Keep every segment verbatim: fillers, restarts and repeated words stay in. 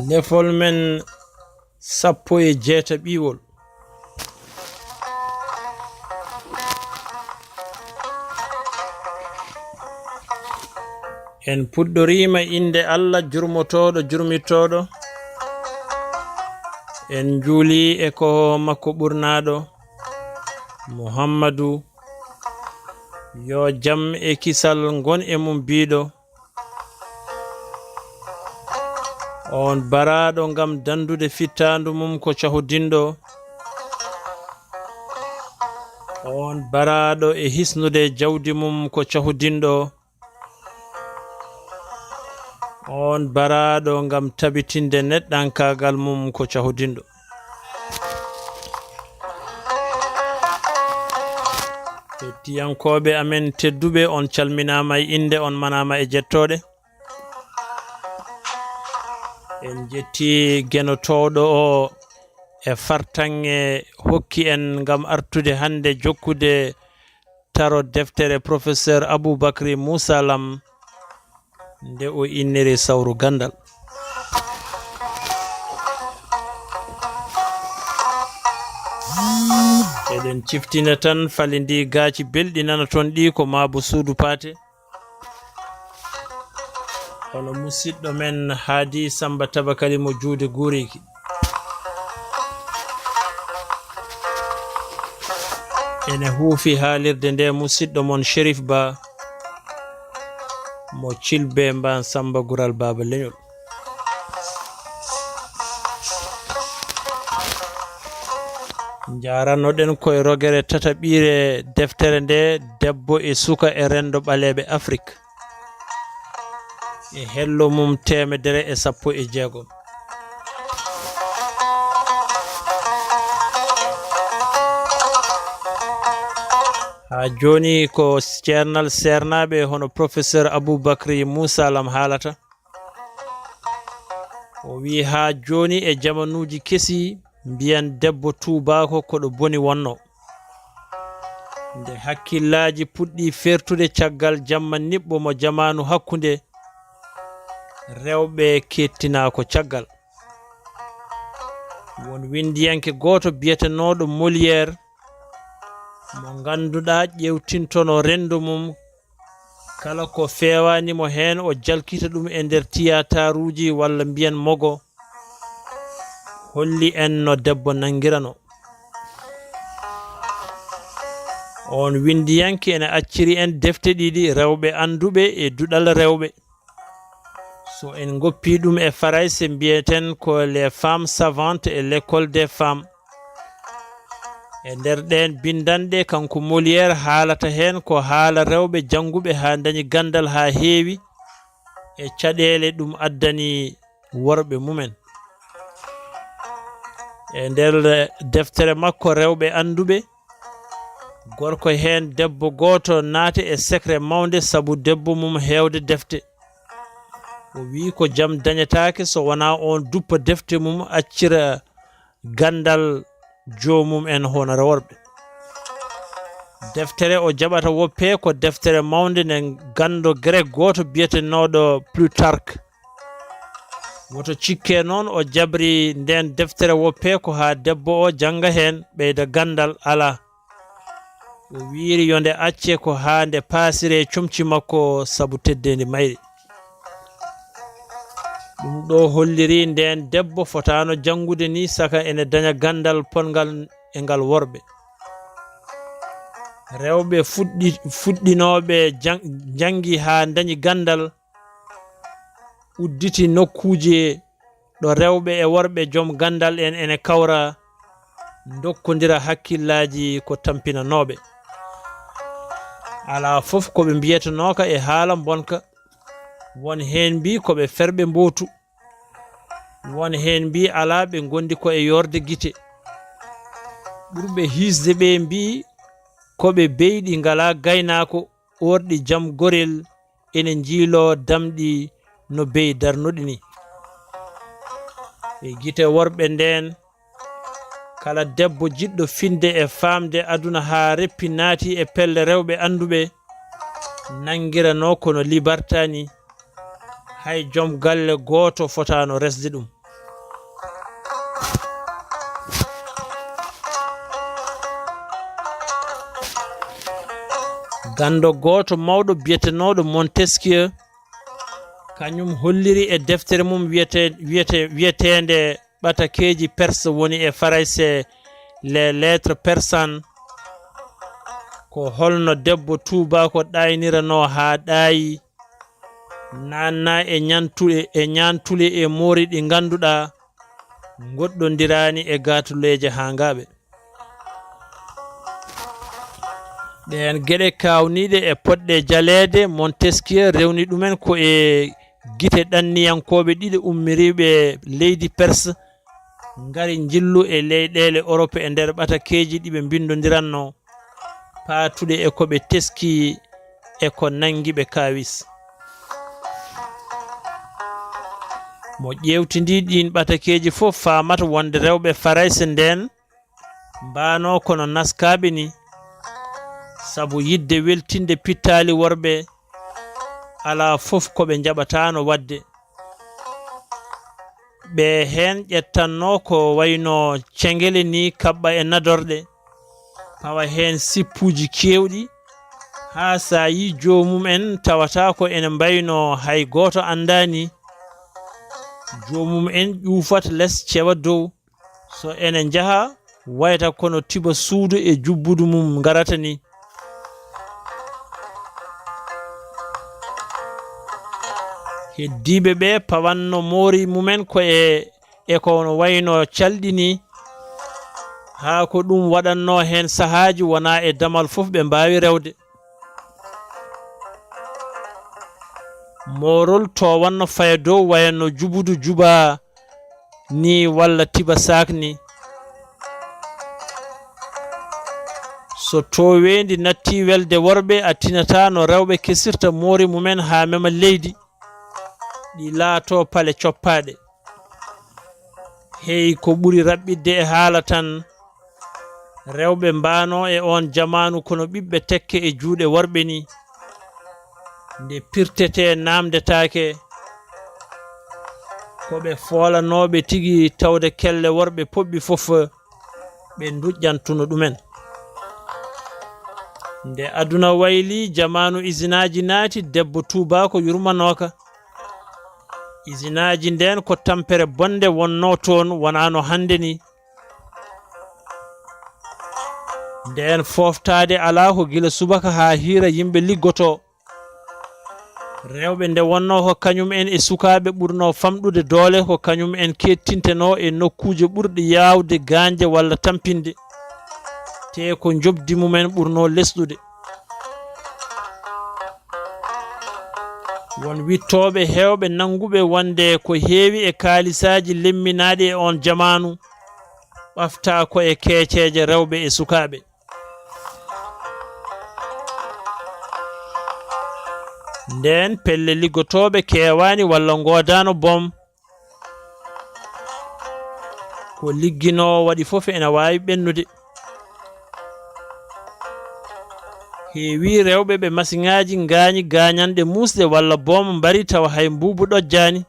Lefol men sappo e jeetaɓiwol. En puɗɗoriima innde Allah jurmotooɗo, jurmitooɗo. En njuuli e ko makko ɓurnaaɗo, Muhammadu, yo jam e kisal ngon e mum biiɗo. On baraaɗo ngam dandude fittaandu mum ko cahudinɗo. On baraaɗo e hisnude jawdi mum ko cahudinɗo. On baraaɗo ngam tabitinde neɗɗankaagal mum ko cahudinɗo. Hettiyankooɓe amen tedduɓe, on calminaama e innde, on manaama e jettooɗe. En njetti genotooɗo o e fartaŋŋe hokki en ngam artude hannde jokkude taro deftere Professeur Aboubacry Moussa Lam, nde o inniri Sawru Ganndal. Eɗen ciftina tan, fali ndi gaaci belɗi nana toon ɗi ko Maabo Suudu Paate. Hono musidɗo men Haadi Samba Tabakali mo juude guuriki. Ene huufi haalirde nde musidɗo mon Cherif Ba mo Cilbe Mbaan Samba Gural Baaba Leñol. Njaaranoɗen koye rogere tataɓiire deftere nde, Debbo e suka e renndo ɓaleeɓe Afrik, e hello mum teemedere e sappo e jeegom. Haa jooni ko ceernal seernaaɓe hono Professeur Aboubacry Moussa Lam haalata. O wiyi haa jooni e jamanuuji kesi, mbiyan debbo tuubaako ko ɗo boni wonno. Nde hakkillaaji puɗɗi fertude caggal jamma niɓɓo mo jamaanu hakkunde, rewɓe kettinaa ko caggal. Won winndiyanke gooto biyetenooɗo Molière, mo ngannduɗaa ƴeewtintono renndo mum, kala ko feewaani mo heen, o jalkita ɗum e nder tiyaataaruuji walla mbiyen mogo, holli en no debbo nanngirano. On winndiyanke ene acciri en defte ɗiɗi, Rewɓe annduɓe e Duɗal rewɓe. So en ngoppii ɗum e Farayse, mbiyeten ko Les femmes savantes et l'école des femmes. E nder ɗeen binndanɗe, kanko Molière haalata heen ko haala rewɓe jannguɓe haa ndañi ganndal haa heewi, e caɗeele ɗum addani worɓe mumen. E nder deftere makko Rewɓe annduɓe, gorko heen debbo gooto naati e secret mawnde sabu debbo mum heewde defte. O wiyi ko jam dañataake so wonaa oon duppa defte mum, accira ganndal joomum en hono worɓe. Deftere o jaɓata woppee ko deftere mawnde nde ganndo Grek gooto biyetenooɗo Plutarque. Woto cikke noon o jabri ndeen deftere woppee ko haa debbo o jannga heen, ɓeyda ganndal, alaa. O wiiri yo nde acce ko haa nde paasiree comci makko sabu teddeendi mayri. Ɗum ɗo holliri ndeen debbo fotaano janngude ni saka ene daña ganndal potngal e ngal worɓe. Rewɓe fuɗɗi-, fuɗɗinooɓe jang-, njanngi haa ndañi ganndal, udditi nokkuuje ɗo rewɓe e worɓe joom ganndal en ene kawra, ndokkondira hakkillaaji ko tampinanooɓe. Alaa fof ko ɓe mbiyetenooka e haala mbonka, won heen mbii ko ɓe ferɓe mbootu, won heen mbii alaa, ɓe ngondi ko e yoorde gite. Ɓurɓe hiisde ɓe mbii ko ɓe beyɗi, ngalaa gaynaako, oorɗi jam gorel, ene njiiloo damɗi no beyi darnuɗi ni. E gite worɓe ndeen, kala debbo jiɗɗo finde e faamde aduna haa reppi naati e pelle rewɓe annduɓe, nanngiranoo kono libarta ni, hay joom galle gooto fotaano resde ɗum. Ganndo gooto mawɗo biyetenooɗo Montesquieu, kañum holliri e deftere mum wiyete-, wiyete-, wiyeteende Ɓatakeeji Perse woni e Farayse, Les Lettres Persanes, ko holno debbo tuubaako ɗaayniranoo haa ɗaayi, naatna e ñantule, e ñantule e moori ɗi ngannduɗaa ngoɗɗondiraani e gaatuleeje haangaaɓe. Ɗeen geɗe kaawniiɗe e poɗɗe jaleede, Montesquieu rewni ɗumen ko e gite ɗanniyankooɓe ɗiɗo ummiriiɓe leydi Perse, ngari njillu e leyɗeele Europe e nder ɓatakeeji ɗi ɓe mbinndondirannoo, paatuɗe e ko ɓe teski e ko nanngi ɓe kaawis. Mo ƴeewtindii ɗiin ɓatakeeji fof faamata wonde rewɓe Farayse ndeen mbaanoo kono naskaaɓe ni, sabu yiɗde weltinde pittaali worɓe, alaa fof ko ɓe njaɓataano waɗde. Ɓe heen ƴettannoo ko wayno cengele ni, kaɓɓa e nadorɗe, pawa heen sippuuji keewɗi, haa so a yii joomum en tawata ko ene mbayno hay gooto anndaani. Joomum en ƴuufat les, cewa dow. So ene njaha, wayata kono tiba suudu e jubbudu mum ngarata ni. Heddiiɓe ɓe pawanno moori mumen ko e, e ko no wayno calɗi ni, haa ko ɗum waɗanno heen sahaaji wonaa e damal fof ɓe mbaawi rewde. Moorol towanno faya dow wayano jubudu juba ni walla tiba saak ni. So tooweendi nattii welde worɓe, a tinataa no rewɓe kesirta moori mumen haa mema leydi, ɗi laatoo pale coppaaɗe. Hey, ko ɓuri raɓɓiɗde e haala tan, rewɓe mbaano e oon jamaanu kono ɓiɓɓe tekke e juuɗe worɓe ni. Nde pirtetee naamndetaake, ko ɓe foolanooɓe tigi tawde kelle worɓe poɓɓi fof, ɓe nduƴƴantuno ɗumen. Nde aduna wayli, jamaanu isinaaji naati, debbo tuubaako yurmanooka. Isinaaji ndeen ko tampere bonde wonnoo toon, wonaa no hannde ni. Ndeen fooftaade alaa, ko gila subaka haa hiira yimɓe liggotoo. Rewɓe nde wonnoo ko kañum en e sukaaɓe ɓurnoo famɗude doole, ko kañum en keettintenoo e nokkuuje ɓurɗe yaawde gaañde walla tampinde, te ko njoɓdi mumen ɓurnoo lesɗude. Won wittooɓe heewɓe nannguɓe wonde ko heewi e kaalisaaji lemminaaɗi e oon jamaanu ɓaftaa ko e keeceeje rewɓe e sukaaɓe. Ndeen pelle liggotooɓe keewaani walla ngoodaano boom. Ko ligginoo waɗi fof ena waawi ɓennude. Heewii rewɓe ɓe masiŋaaji ngaañi gaañanɗe muusɗe walla boom mbari tawa hay mbuubu ɗojjaani.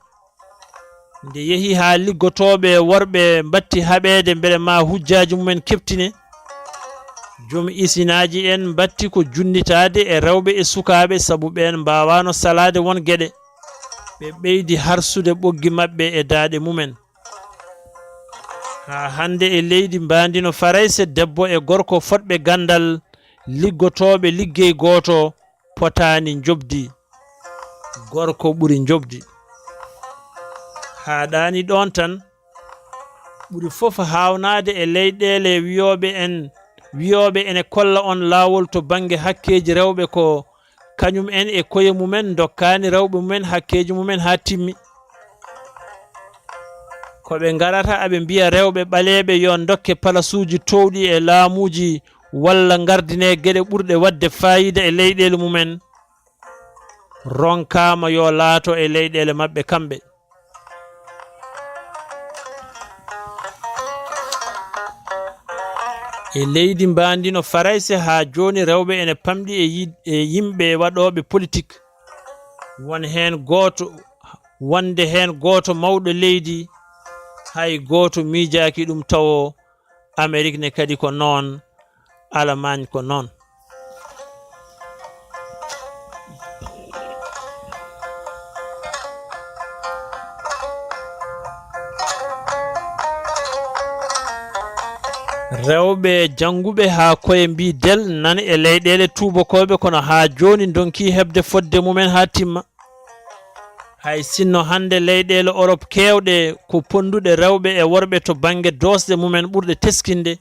Nde yehi haa liggotooɓe worɓe mbatti haɓeede mbele maa hujjaaji mumen keɓtine, joom isinaaji en mbatti ko junnitaade e rewɓe e sukaaɓe, sabu ɓeen mbaawaano salaade won geɗe. Ɓe ɓeydi harsude ɓoggi maɓɓe e daaɗe mumen. Haa hannde e leydi mbaandi no Farayse, debbo e gorko fotɓe ganndal, liggotooɓe liggey gooto, potaani njoɓdi. Gorko ɓuri njoɓdi. Haaɗaani ɗoon tan, ɓuri fof haawnaade e leyɗeele wiyooɓe en, wiyooɓe ene kolla on laawol to bannge hakkeeji rewɓe ko kañum en e koye mumen ndokkaani rewɓe mumen hakkeeji mumen haa timmi. Ko ɓe ngarata aɓe mbiya rewɓe ɓaleeɓe yo ndokke palasuuji toowɗi e laamuuji walla ngardine geɗe ɓurɗe waɗde faayiida e leyɗeele mumen, ronkaama yo laato e leyɗeele maɓɓe kamɓe. E leydi mbaandi no Farayse, haa jooni rewɓe ene pamɗi e yi-, e yimɓe waɗooɓe politik. Won heen gooto, wonde heen gooto mawɗo leydi, hay gooto miijaaki ɗum tawo. Amerik ne kadi ko noon, Alamaañ ko noon. Rewɓe jannguɓe haa koye mbii del nan e leyɗeele tuubakooɓe, kono haa jooni ndonkii heɓde fotde mumen haa timma. Hay sinno hannde leyɗeele Orop keewɗe ko ponnduɗe rewɓe e worɓe to bannge doosɗe mumen ɓurɗe teskinde,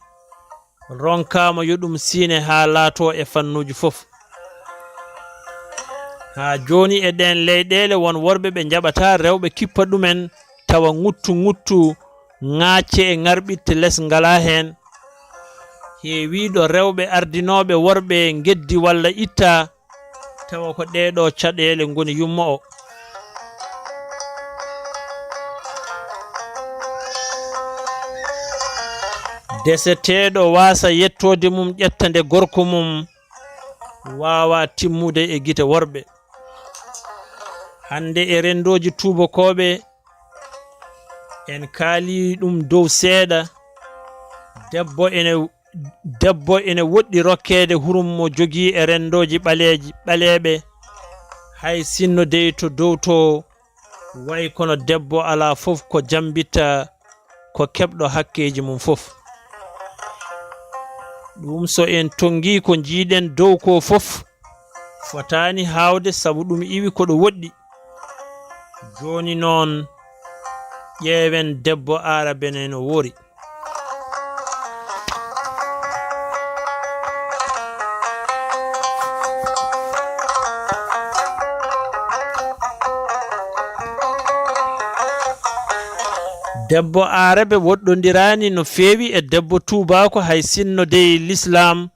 ronkaama yo ɗum siine haa laatoo e fannuuji fof. Haa jooni e ɗeen leyɗeele won worɓe ɓe njaɓataa rewɓe kippa ɗumen, tawa ŋuttu ŋuttu, ŋaacce e ŋarɓitte les ngalaa heen. Heewii ɗo rewɓe ardinooɓe worɓe ngeddi walla itta, tawa ko ɗeeɗoo caɗeele ngoni yumma o. Deseteeɗo waasa yettoode mum ƴetta nde gorko mum waawaa timmude e gite worɓe. Hannde e renndooji tuubakooɓe, en kaalii ɗum dow seeɗa. Debbo ene, debbo ene woɗɗi rokkeede hurum mo jogii e renndooji ɓaleeji, ɓaleeɓe, hay sinno dey to dow to, way kono debbo alaa fof ko jambitta ko keɓɗo hakkeeji mum fof. Ɗum so en tonngii ko njiiɗen dow ko fof, fotaani haawde sabu ɗum iwi ko ɗo woɗɗi. Jooni noon, ƴeewen debbo aarabe ne no woori. Debbo aarabe woɗɗondiraani no feewi e debbo tuubaako, hay sinno dey lislaam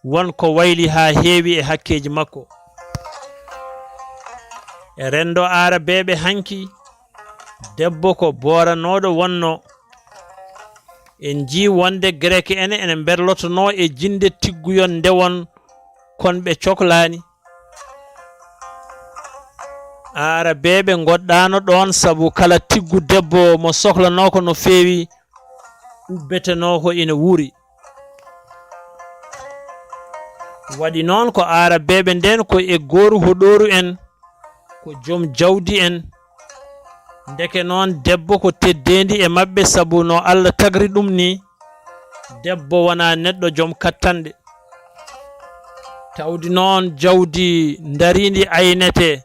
won ko wayli haa heewi e hakkeeji makko. E renndo aarabeeɓe hanki, debbo ko booranooɗo wonno. En njii wonde Grek ene ene mberlotonoo e jinnde tigguyon ndewon, kon ɓe coklaani. Aarabeeɓe ngoɗɗaano ɗoon sabu kala tiggu debbo mo soklanoo ko no feewi, ubbetenoo ko ina wuuri. Waɗi noon ko aarabeeɓe ndeen ko eggooru hoɗooru en, ko joom jawdi en. Ndeke noon debbo ko teddeendi e maɓɓe sabu no Alla tagri ɗum ni, debbo wonaa neɗɗo joom kattanɗe. Tawdi noon jawdi ndariindi aynete,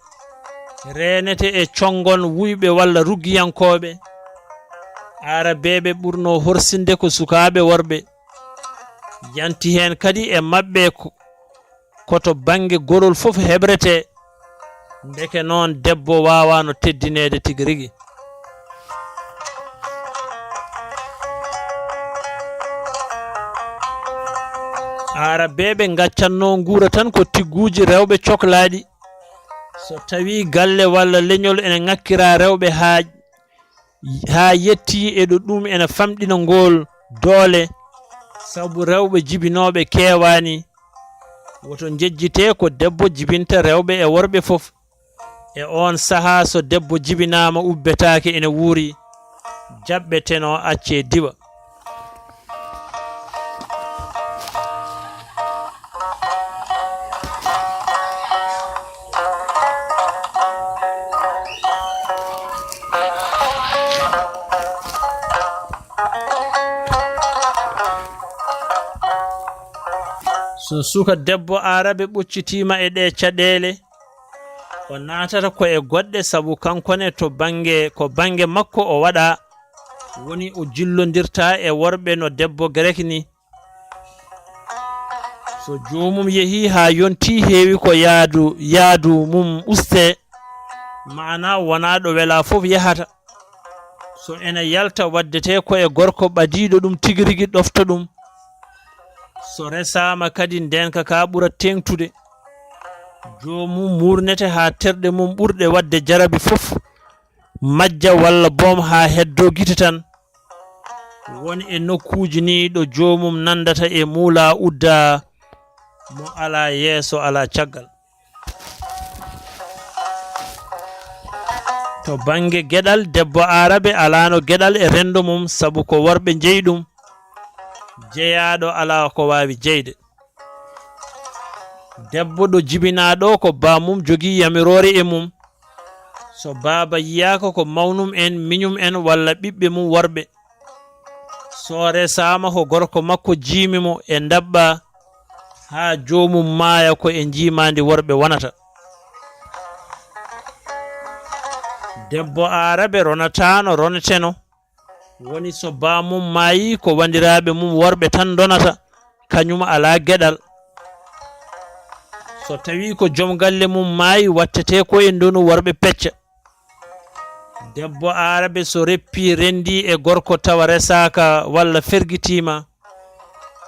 reenete e conngon wuyɓe walla ruggiyankooɓe. Aarabeeɓe ɓurnoo horsinde ko sukaaɓe worɓe. Yanti heen kadi e maɓɓe ko, ko to bannge gorol fof heɓretee. Ndeke noon debbo waawaano teddineede tigi rigi. Aarabeeɓe ngaccanno nguura tan ko tigguuji rewɓe coklaaɗi. So tawii galle walla leñol ene ŋakkiraa rewɓe haa, haa yettii e ɗo ɗum ene famɗina ngool doole, sabu rewɓe jibinooɓe keewaani. Woto njejjitee ko debbo jibinta rewɓe e worɓe fof. E oon sahaa so debbo jibinaama ubbetaake ene wuuri, jaɓɓeteno accee diwa. So suka debbo aarabe ɓoccitiima e ɗee caɗeele, o naatata ko e goɗɗe, sabu kanko ne to bannge, ko bannge makko o waɗa, woni o jillondirta e worɓe no debbo Grek ni. So joomum yehii haa yontii, heewi ko yaadu, yaadu mum ustee, maanaa wonaa ɗo welaa fof yahata. So ene yalta, waddetee ko e gorko ɓadiiɗo ɗum tigi rigi, ɗofta ɗum. So resaama kadi, ndeenka ka ɓura teeŋtude. Joomum muurnete haa terɗe mum ɓurɗe waɗde jarabi fof majja walla boom haa heddoo gite tan. Won e nokkuuji nii ɗo joomum nanndata e muulaa uddaa mo alaa yeeso, alaa caggal. To bannge geɗal, debbo aarabe alaano geɗal e renndo mum, sabu ko worɓe njeyi ɗum. Jeyaaɗo alaa ko waawi jeyde. Debbo ɗo jibinaa ɗo, ko baamum jogii yamiroore e mum. So baaba yiyaaka, ko mawnum en, miñum en walla ɓiɓɓe mum worɓe. So resaama ko gorko makko jiimi mo e ndaɓɓa haa joomum maaya, ko e njiimaandi worɓe wonata. Debbo aarabe ronataano roneteno. Woni so baamum maayi, ko wandiraaɓe mum worɓe tan ndonata, kañum alaa geɗal. So tawii ko joom galle mum maayi, wattete ko e ndonu worɓe pecca. Debbo aarabe so reppii, renndii e gorko tawa resaaka walla fergitiima,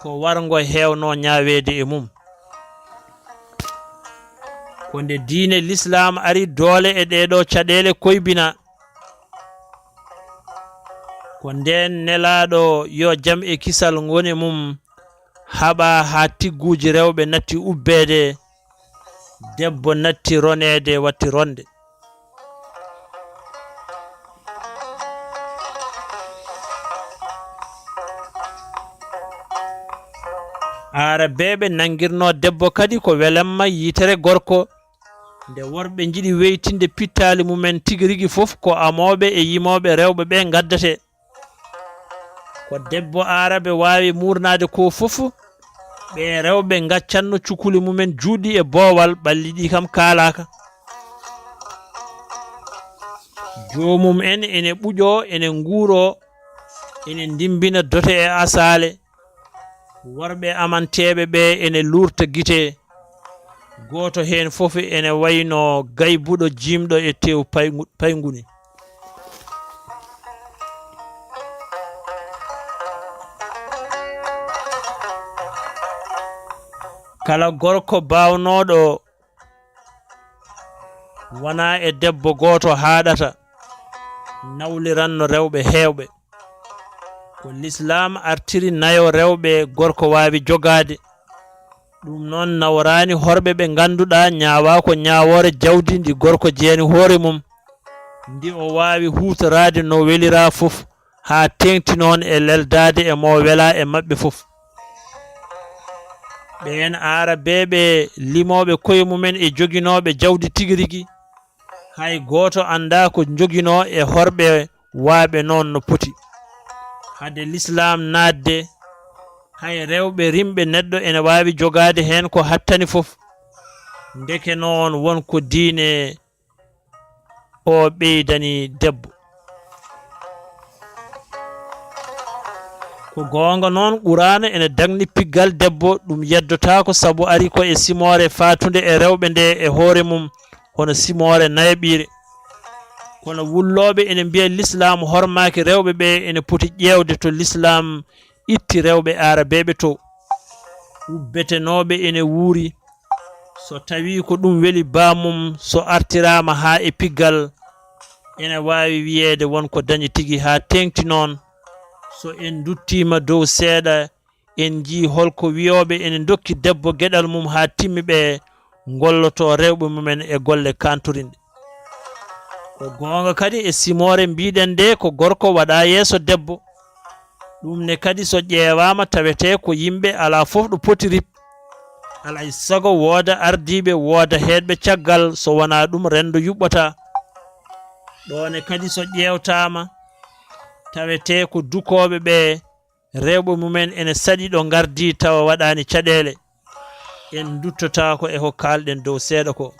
ko warngo heewnoo ñaaweede e mum. Ko nde diine Lislaam ari, doole e ɗeeɗoo caɗeele koybinaa. Ko ndeen Nelaaɗo, yo jam e kisal ngon e mum, haɓaa haa tigguuji rewɓe natti ubbeede, debbo natti roneede, watti ronde. Aarabeeɓe nanngirnoo debbo kadi ko welamma yitere gorko. Nde worɓe njiɗi weytinde pittaali mumen tigi rigi fof, ko amooɓe e yimooɓe rewɓe ɓe ngaddate. Ko debbo aarabe waawi muurnaade ko fof, ɓe rewɓe ngaccanno cukuli mumen juuɗɗi e boowal, ɓalli ɗi kam kaalaaka. Joomum en ene ɓuƴoo, ene nguuroo, ene ndimbina dote e asaale. Worɓe amanteeɓe ɓe ene luurta gite. Gooto heen fof ene wayno gaybuɗo jiimɗo e teewu payngu-, payngu ni. Kala gorko baawnooɗo wonaa e debbo gooto haaɗata, nawliranno rewɓe heewɓe. Ko Lislaam artiri nayo rewɓe gorko waawi jogaade. Ɗum noon naworaani horɓe ɓe ngannduɗaa ñaawaa ko ñaawoore jawdi ndi gorko jeeni hoore mum. Ndi o waawi huutoraade no weliraa fof, haa teeŋti noon e leldaade e mo welaa e maɓɓe fof. Ɓeen aarabeeɓe limooɓe koye mumen e joginooɓe jawdi tigi rigi, hay gooto anndaa ko njoginoo e horɓe waaɓe noon no poti. Hade Lislaam naatde, hay rewɓe rimɓe neɗɗo ene waawi jogaade heen ko hattani fof. Ndeke noon won ko diine o ɓeydani debbo. Ko goonga noon, Quraana ene dagni piggal debbo, ɗum yeddotaako sabu ari ko e simoore faatunde e rewɓe nde e hoore mum, hono simoore nayaɓiire. Kono wullooɓe ene mbiya Lislaam hormaaki rewɓe ɓe, ene poti ƴeewde to Lislaam itti rewɓe aarabeeɓe to. Ubbetenooɓe ene wuuri. So tawii ko ɗum weli baamum, so artiraama haa e piggal, ene waawi wiyeede won ko dañi tigi haa teeŋti noon. So en nduttiima dow seeɗa, en njii hol ko wiyooɓe ene ndokki debbo geɗal mum haa timmi ɓe ngollotoo rewɓe mumen e golle kaantorinɗe. Ko goonga kadi, e simoore mbiɗen nde, ko gorko waɗaa yeeso debbo. Ɗum ne kadi so ƴeewaama tawetee ko yimɓe alaa fof ɗo poti rip. Alaa e sago wooda ardiiɓe, wooda heedɓe caggal, so wonaa ɗum renndo yuɓɓataa. Ɗoo ne kadi so ƴeewtaama tawetee ko dukooɓe ɓe rewɓe mumen ene saɗi ɗo ngardii tawa waɗaani caɗeele. En nduttotaako e ko kaalɗen dow seeɗa ko.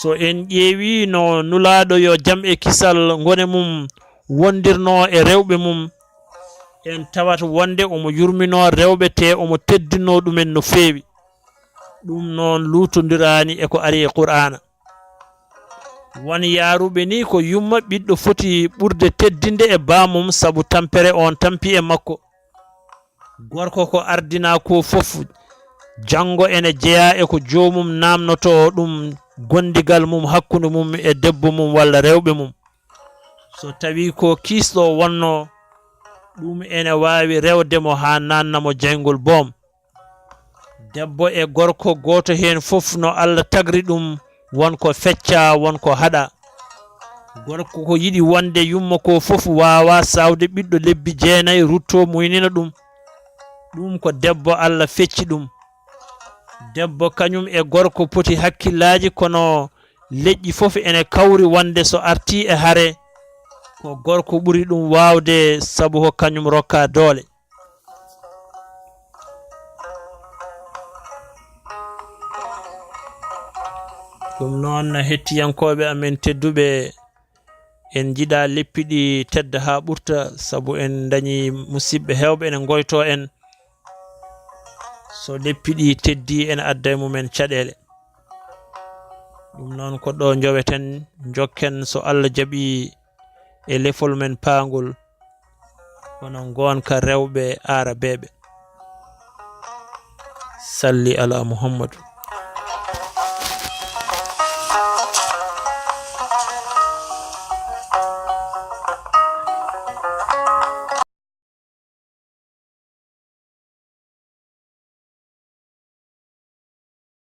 So en ƴeewii no Nulaaɗo yo jam e kisal ngone mum wondirnoo e rewɓe mum, en tawat wonde omo yurminoo rewɓe te omo teddinoo ɗumen no feewi. Ɗum noon luutondiraani e ko ari e Qur'aana. Won yaaruɓe ni ko yumma ɓiɗɗo foti ɓurde teddinde e baamum sabu tampere oon tampi e makko. Gorko ko ardinaa ko fof, janngo ene jeyaa e ko joomum naamnotoo ɗum, gondigal mum hakkunde mum e debbo mum walla rewɓe mum. So tawii ko kiisɗo wonnoo, ɗum ene waawi rewde mo haa naatna mo jayngol boom. Debbo e gorko gooto heen fof no Allah tagri ɗum, won ko feccaa, won ko haɗaa. Gorko ko yiɗi wonde yumma ko fof waawaa saawde ɓiɗɗo lebbi jeenayi ruttoo muynina ɗum. Ɗum ko debbo Allah fecci ɗum. Debbo kañum e gorko poti hakkillaaji, kono leƴƴi fof ene kawri wonde so artii e hare, Ko gorko ɓuri ɗum waawde, sabu ko kañum rokka doole. Ɗum noon, hettiyankooɓe amen tedduɓe, en njiɗa leppi ɗi tedda haa ɓurta, sabu en dañi musiɓɓe heewɓe ene ngoyto en. So leppi ɗi teddi, ene adda e mumen caɗeele. Ɗum noon, ko ɗo njoweten, njokken, so Allah jaɓi, e lefol men paangol, kono ngoonka rewɓe aarabeeɓe. Salli ala Muhammadu.